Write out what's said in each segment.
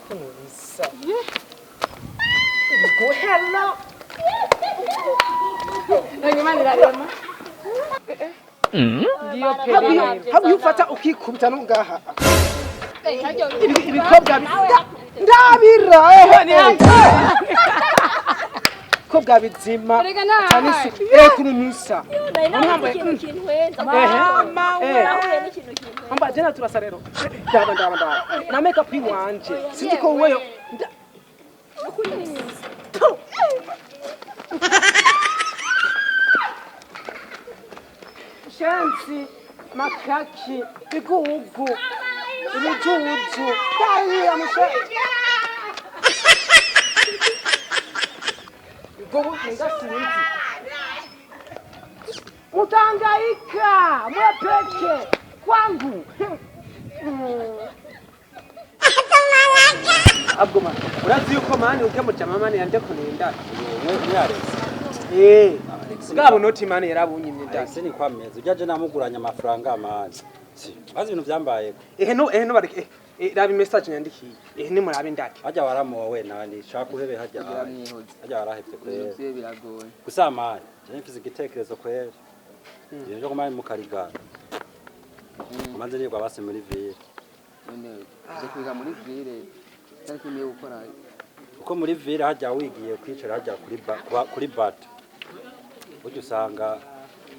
Kunubisa. Go hello. Imana irarema. Ngiyo pere. Habu ufata ukikubita no ngaha. Ibikobwa ndabira ehe. Kobwa bizima. Erega nawe. Cyane isuku. Eh kununusa. Nari nahuye n'ikintu kintwenza. Mama we. Nahuye n'ikintu kintwenza. Amba jena turasa rero. Ndaba ndaba ndaba. Na make up iwanje. Sinzi ko weyo. Shansi makaki igugu ibijuju kariya mushe Igugu ngasinzi Mutangaika mwepeke kwangu. Abwo man, urazi yuko mani ujya mu jama mani yanje kunenda. Ni Eh. Bwabo noti mani yarabunyimye ndasi. Alex ni kwameza ujya je namuguranya amafaranga mani. Bazi ibintu byambaye. Ehe no ehe no bareke. Eh rabi message nyandikiye. Ehe ni murabe ndake. Hajya waramowe nani shaka uhebe hajya. Hajya warahevye kwera. Ivyo biragoye. Gusa mani, je mfise igitekerezo kwera. Ibintu byo kumara mu karigara. Maze nirwa base muri ville. None uze kwiga muri ville ariko niyo gukora. Kuko muri ville hajya wigiye kwicara hajya kuri kuri bato. Burya usanga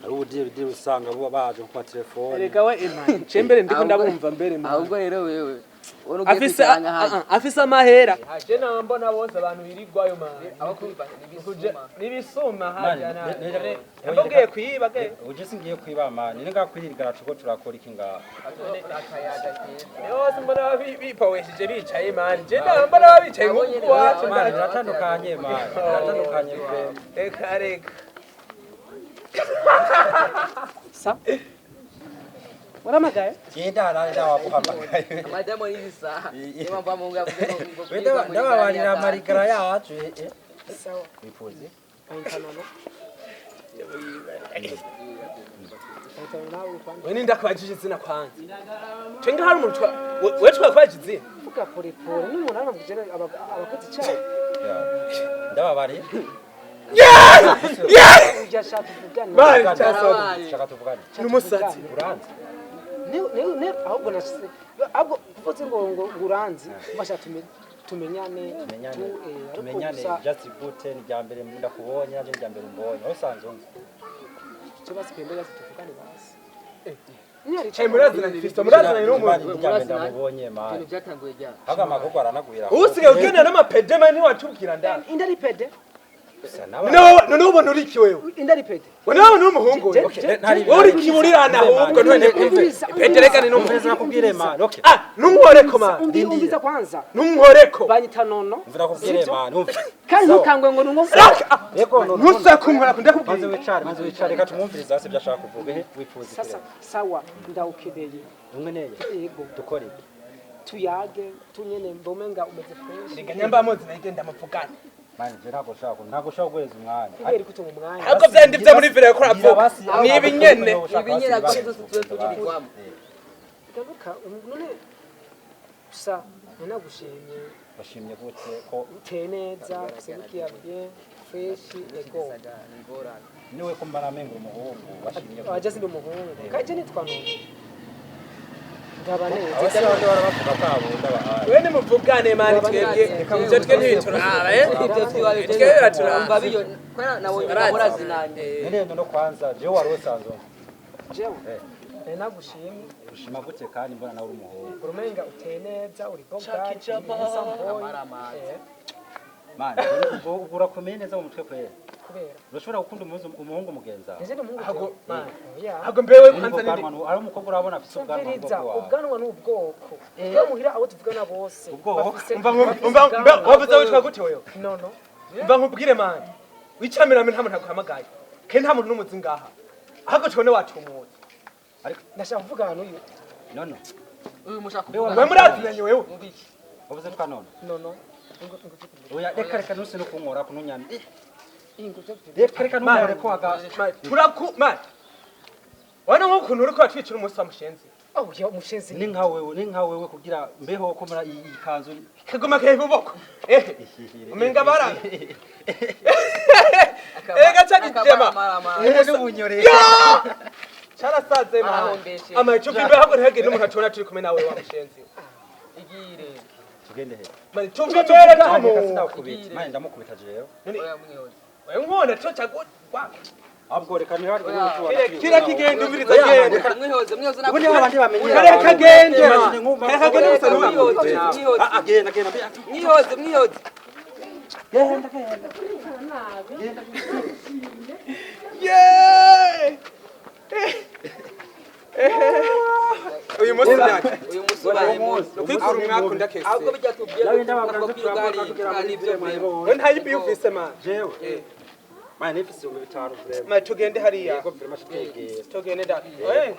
ari ubudiri usanga buba baje ku matelefone. Erega we imani. Je mbere ndiko ndabumva mbere mani. Ahubwo rero wewe ubona ugiye Afise kwicara nka hajya. afise amahera. Je nambona bose abantu birirwayo mani. Abakwiba n'ibisuma. N'ibisuma Mani, hajya na. Mbabwiye kwiba ge. Uje singiye kwiba mani, ni ngakwirigara tuko turakora iki ngaha. Akayaga keza. Yose mbona bipawesheje bicaye mani. Je nambona bicaye nk'uko wacu. Mani biratandukanye mani, biratandukanye pe. Reka reka. Sa Waramagaye? Genda haraye ndawaguhamagaye. Madamu y'izi saha. Niyo mpamvu amunga avuze ngo We ndababarira amarigara yacu. Sawa. Wifuze. Bayintanano. Bayintanano nawe witwa We ninda kwajije izina kwanza. Twenga hari umuntu we twakwajije izina. Vuga pole pole n'umuntu aramubwira abakozi cyane. Ndababariye. Ujya shaka tuvugane. Mani cyasohoye. Shaka tuvugane. N'umusatsi. Uranzi. Ne ne ne ahubwo nashise ahubwo kuvuze ngo ngo uranzi mbasha tumenyane Tumenyane. ariko Tumenyane gusa just gute ni rya mbere ndakubonye nanje ni rya mbere umbonye. Aho usanzwe unzi. icyo basi pembe basi tuvugane basi. Cyayi muraziranye Fiston muraziranye n'umuntu. Ni rya mbere ndamubonye mani. Ibintu byatanguye ryari? Haga amaguru aranagwira. Usigaye ugenda n'amapede mani ntiwatubwira ndani. Indari pede Gusa nawe. None ubona uri iki wewe? indari pede. None ubona uri umuhungu wewe? Wowe uri kiburirana ahubwo none Umviriza, pede reka ni n'umuhungu. Umviriza nakubwire mani. Okay. Ah, ntunkoreko mani. Umbi umbiza kwanza. Ntunkoreko. Banyita nono. Umvira kubwire mani. Umva. Kandi ntukangwe ngo nungo. Yego no. Ntusakunkora ndakubwira. Manze wicare, manze wicare reka tumwumvirize hasi ibyo ashaka kuvuga. Ehe, wifuza iki Sasa rero? sawa ndawukeneye. Umwe neye. Yego. Dukore iki? Tuyage tunyene mbomenga umeze fresh. Reka nyamba amozi nayigenda muvugane. Mani je ntabwo ushaka, ntabwo ushaka guhereza umwanya. Kubera ko utunga umwanya. Ahubwo vyandi vyo muri vile yakora avuga. Ni ibinyene. Ibinyene akora zose tuba tugirirwamo. Garuka none gusa nanagushimye Bashimye gute ko uteye neza userukiye bien fresh ego. niwe ko mbana menga umuhungu bashimye gute. Aje sindi umuhungu. Kaje nitwa none. Ndaba neza. Abasore bandi barabavuga ko abo ndabahaye. We nimuvugane mani twebwe. Ivyo twe ntibituraba eh. Ibyo twibaye Twe biraturaba. Umva biyo kwera nabonye murazinanye. None no kwanza je wari usanzwe Jewe. Nanagushimye. ushima gute kandi mbona nawe uri umuhungu. Urumenga uteye neza uri boga. Mani ubwo urakomeye neza mu mutwe kwera. Kubera. Urashobora gukunda umuhungu mugenza. Nje ndi umuhungu. Ahubwo jewe. Oya. Ahubwo mbewe kwanza nindi. Ari umukobwa urabona afise ubwanwa Umviriza bwo wawe. ubwanwa ni ubwoko. Twe muhira abo tuvugana bose. Ubwoko? Umva umva wavuze witwa gute wewe? No no. Umva nkubwire mani. Wicamirame nta muntu aguhamagaye. Kandi nta muntu n'umuzi ngaha. Ahubwo tubone watumutse. Ndashaka kuvugana n'uyu. No no. Uyu mushaka We murazinanye wewe. Mubiki. Wavuze twa none. No no. Oya reka reka nuse no kunkora kununyana. Reka reka ntumbare ko aga Man, turaku man. Wana nk'ukuntu uriko uratwicira umunsi wa mushenzi. Oh, ya mushenzi. Ni nka wewe, ni nka wewe kugira mbeho ko mura iyi kanzu. Kaguma kebuboko. Eh. Umenga bara. Ega cha gitema. N'ubunyore. Carasaze man. Arahombeshe. Ama ico vimbe ahubwo ntihagire n'umuntu atubona turi kumwe nawe wa mushenzi. Igire. Tugende he? Man, tuve mbere tumu. Ndakubita manje, ndamukubita jewe. Oya, mwihoze. Wewe nkona cyo cyago. Ahubwo reka ntihagire Kire kire kigenda umviriza genda. Mwihoze, mwihoze. Ubu niho abandi bamenyera. Kare kagende. Imagine nk'ubu- Kare kagende gusa Mwihoze, mwihoze. Ah, ah, genda genda. Mwihoze, mwihoze. Yeah! Uyu munsi ndake. Uyu munsi ubaye munsi. Kwikura umwaka ndakese. Ahubwo bijya tubwiye Nawe ndababwira ko ko kwiruka hari tugera muri hari ibyo ville vrema. We nta yibi ufise man. Jewe manje nifise 5000 vraiment. Man, tugende hariya. Yego vraiment, tutegera. Tugende da. Eh,